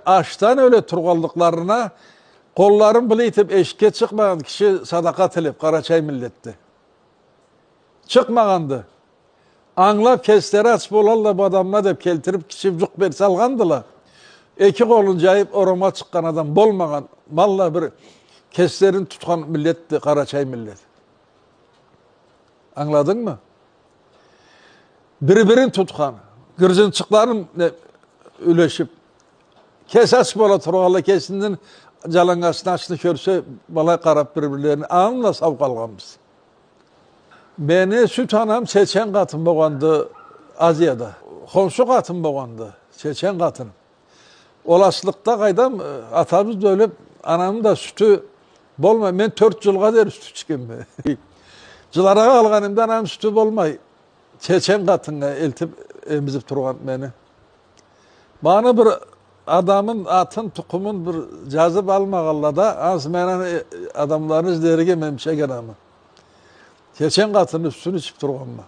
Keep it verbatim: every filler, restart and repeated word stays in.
Ачдан ёле тургъанлыкъларына, къолларын былай этип, эшикге чыкъмагъан киши садакъа тилеп, къарачай миллетде. Чыкъмагъанды. Ангылап, кеслери ач болалла бу адамла деп келтирип, киши джукъ берсе алгъандыла. Эки къолун джайып, орамгъа чыкъгъан адам болмагъан. Валлахи, бир кеслерин тутхан миллетди къарачай миллет. Ангыладынгмы? Бир-бирин тутхан, гырджынчыкъларын, э, юлешип, кеси ач бола тургъанлай, кесинден джалангачлыкъны кёрсе, былай къарап бир-бирлерине, андан сау къалгъанбыз. Мени сют анам чечен къатын болгъанды Азияда. Хоншу къатын болгъанды, чечен къатын. Ол ачлыкъда, къайдам, э, атабыз да ёлюп, анамы да сютю болмай. Мен тёрт джылгъа дери сют ичгенме. Джыларакъ къалгъанымда, анам сютю болмай, чечен къатыннга элтип, эмизип тургъан мени. Мени бир адамын атын, тукъумун бир джазып алмагъанла да, ансы мен аны, э, адамларын излерге, мен чечен анамы. Чечен къатынны сютюн ичип тургъанма.